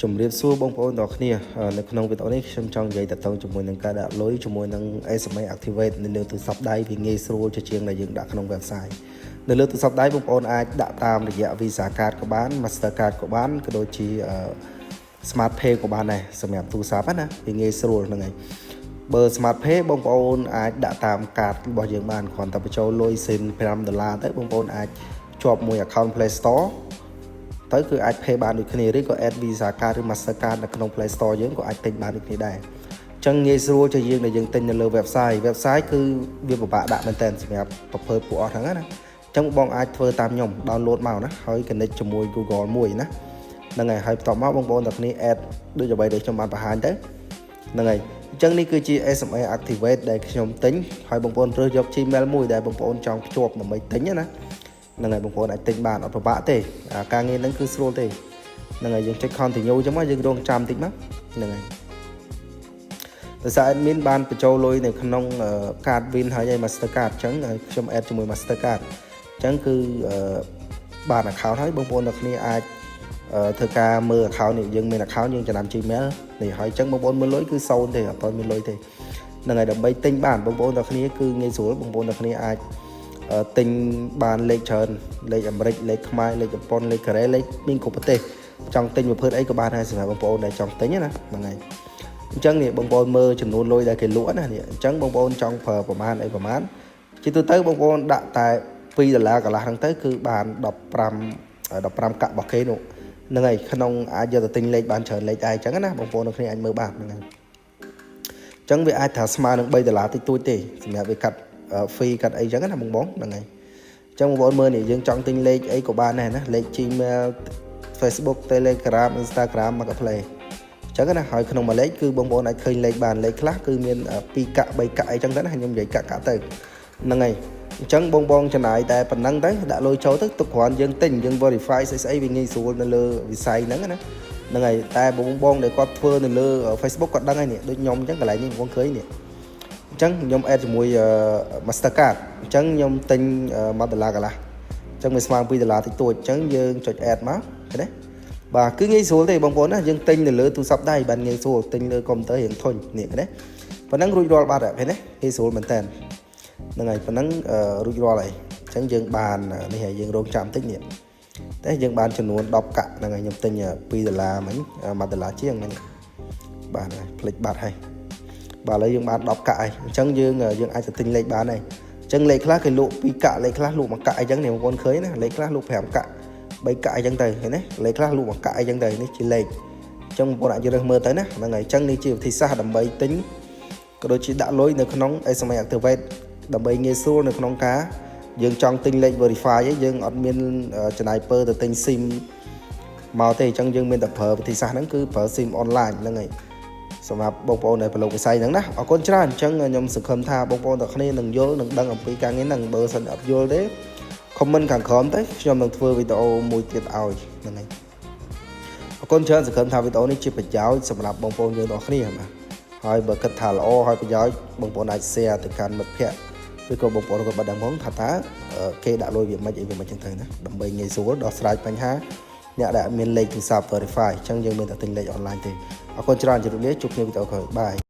ជំរាបសួរបងប្អូនទាំងអស់គ្នានៅក្នុងវីដេអូនេះខ្ញុំចង់និយាយតទៅជាមួយនឹងការដាក់លុយជាមួយនឹង SMA Activate នៅលើទូរស័ព្ទដៃវាងាយស្រួលជាជាងដែលយើងដាក់ក្នុង website នៅលើទូរស័ព្ទដៃបងប្អូនអាចដាក់តាមរយៈ Visa Card ក៏បាន Master Card ក៏បានក៏ដូចជា Smart Pay ក៏បានដែរសម្រាប់ទូរស័ព្ទណាវាងាយស្រួលហ្នឹងហើយបើ Smart Pay បងប្អូនអាចដាក់តាមកាតរបស់យើងបានគ្រាន់តែបញ្ចូលលុយសិន5ដុល្លារទៅបងប្អូនអាចជាប់មួយ account Play Store ទៅគឺអាច pay បានដូចគ្នាឬក៏ add Visa card ឬ Master card នៅក្នុង Play Store យើងក៏អាចទិញបានដូចគ្នាដែរអញ្ចឹងងាយស្រួលជាយើងដែលយើងទិញនៅលើ website website គឺវាពិបាកដាក់មែនតើសម្រាប់ប្រភេទពួកអស់ហ្នឹងណាអញ្ចឹងបងអាចធ្វើតាមខ្ញុំ download មកណាហើយ connect ជាមួយ Google មួយណាហ្នឹងហើយហើយបន្ទាប់មកបងប្អូនទាំងគ្នា add ដូចអ្វីដែលខ្ញុំបានបង្ហាញទៅហ្នឹងហើយអញ្ចឹងនេះគឺជា SMA Activate ដែលខ្ញុំទិញហើយបងប្អូនរើសយក Gmail មួយដែលបងប្អូនចង់ភ្ជាប់ដើម្បីទិញណាហ្នឹងហើយបងប្អូនអាចទិញបានអត់ពិបាកទេការងារហ្នឹងគឺស្រួលទេហ្នឹងហើយយើងចុច continue អញ្ចឹងមកយើងរងចាំតិចមកហ្នឹងហើយដោយសារ admin បានបញ្ចូលលុយនៅក្នុង card win ហើយហើយ Master Card អញ្ចឹងខ្ញុំ add ជាមួយ Master Card អញ្ចឹងគឺបាន account ហើយបងប្អូនទាំងគ្នាអាចធ្វើការមើល account នេះយើងមាន account យើងចំណាំ Gmail នេះហើយអញ្ចឹងបងប្អូនមើលលុយគឺ0ទេអត់មានលុយទេហ្នឹងហើយដើម្បីទិញបានបងប្អូនទាំងគ្នាគឺងាយស្រួលបងប្អូនទាំងគ្នាអាចទិញបានលេខច្រើនលេខអាមេរិកលេខខ្មែរលេខជប៉ុនលេខកូរ៉េលេខមានគ្រប់ប្រទេសចង់ទិញប្រភេទអីក៏បានដែរសម្រាប់បងប្អូនដែលចង់ទិញណាហ្នឹងហើយអញ្ចឹងនេះបងប្អូនមើលចំនួនលុយដែលគេលក់ណានេះអញ្ចឹងបងប្អូនចង់ប្រើប្រមាណអីប្រមាណជាទូទៅបងប្អូនដាក់តែ2ដុល្លារកន្លះហ្នឹងទៅគឺបាន15 15កាក់របស់គេនោះហ្នឹងហើយក្នុងអាចយកទៅទិញលេខបានច្រើនលេខដែរអញ្ចឹងណាបងប្អូននៅគ្នាអាចមើលបានហ្នឹងហើយអញ្ចឹងវាអាចថាស្មើនឹង3ដុល្លារតិចតួចទេសម្រាប់វាកាត់ fee កាត់អីចឹងណាបងបងហ្នឹងហើយអញ្ចឹងបងប្អូនមើលនេះយើងចង់ទិញលេខអីក៏បានដែរណាលេខ Gmail Facebook, Telegram, Instagram, Marketplace អញ្ចឹងណាហើយក្នុងមួយលេខគឺបងប្អូនអាចឃើញលេខបានលេខខ្លះគឺមាន2កាក់3កាក់អីចឹងទៅណាខ្ញុំនិយាយកាក់កាក់ទៅហ្នឹងហើយអញ្ចឹងបងបងចំណាយតែប៉ុណ្ណឹងទៅដាក់លុយចូលទៅទុកគ្រាន់យើងទិញយើង verify ស្អីស្អីវាងាយស្រួលនៅលើវិស័យហ្នឹងណាហ្នឹងហើយតែបងបងដែលគាត់ធ្វើនៅលើ Facebook គាត់ដឹងហើយនេះដូចខ្ញុំអញ្ចឹងកន្លែងនេះបងឃើញនេះអញ្ចឹងខ្ញុំ add ជាមួយ Mastercard អញ្ចឹងខ្ញុំទិញ1ដុល្លារកន្លះអញ្ចឹងវាស្មើ2ដុល្លារតិចតួចអញ្ចឹងយើងចុច add មកឃើញទេបាទគឺងាយស្រួលទេបងប្អូនណាយើងទិញនៅលើទូរស័ព្ទដៃបានងាយស្រួលទិញលើកុំព្យូទ័ររៀងធុញនេះឃើញទេប៉ុណ្ណឹងរួចរាល់បាត់ហើយឃើញទេងាយស្រួលមែនតើហ្នឹងហើយប៉ុណ្ណឹងរួចរាល់ហើយអញ្ចឹងយើងបាននេះហើយយើងរងចាំតិចនេះតែយើងបានចំនួន10កាក់ហ្នឹងហើយខ្ញុំទិញ2ដុល្លារមិញ1ដុល្លារជាងហ្នឹងបាទហើយភ្លេចបាត់ហើយបាទឥឡូវយើងបាន10កាក់ហើយអញ្ចឹងយើងយើងអាចទៅទិញលេខបានហើយអញ្ចឹងលេខខ្លះគេលក់2កាក់លេខខ្លះលក់1កាក់អីចឹងនេះបងប្អូនឃើញណាលេខខ្លះលក់5កាក់3កាក់អីចឹងទៅឃើញទេលេខខ្លះលក់1កាក់អីចឹងទៅនេះជាលេខអញ្ចឹងបងប្អូនអាចរើសមើលទៅណាហ្នឹងហើយអញ្ចឹងនេះជាវិធីសាស្ត្រដើម្បីទិញក៏ដូចជាដាក់លុយនៅក្នុង SMA Activate ដើម្បីងាយស្រួលនៅក្នុងការយើងចង់ទិញលេខ verify ឯងយើងអត់មានចំណាយពើទៅទិញ SIM មកទេអញ្ចឹងយើងមានតែប្រើវិធីសាស្ត្រហ្នឹងគឺប្រើ SIM online ហ្នឹងហើយសម្រាប់បងប្អូនដែលប្រឡូកវិស័យហ្នឹងណាអរគុណច្រើនអញ្ចឹងខ្ញុំសង្ឃឹមថាបងប្អូនទាំងគ្នានឹងយល់នឹងដឹងអំពីការងារហ្នឹងបើសិនអត់យល់ទេ comment ខាងក្រោមទៅខ្ញុំនឹងធ្វើវីដេអូមួយទៀតឲ្យហ្នឹងហើយអរគុណច្រើនសង្ឃឹមថាវីដេអូនេះជាប្រយោជន៍សម្រាប់បងប្អូនយើងទាំងអស់គ្នាបាទហើយបើគិតថាល្អហើយប្រយោជន៍បងប្អូនអាច share ទៅកាន់មិត្តភ័ក្តិឬក៏បងប្អូនក៏បាត់ដឹងផងថាតើគេដាក់លុយវាមិនអីវាមិនចឹងទៅណាដើម្បីងាយស្រួលដោះស្រាយបញ្ហាអ្នកដែលមានលេខទូរស័ព្ទ verify អញ្ចឹងយើងមានតែទិញលេខ online ទេអរគុណច្រើនជម្រាបលាជួបគ្នាវីដេអូក្រោយ bye.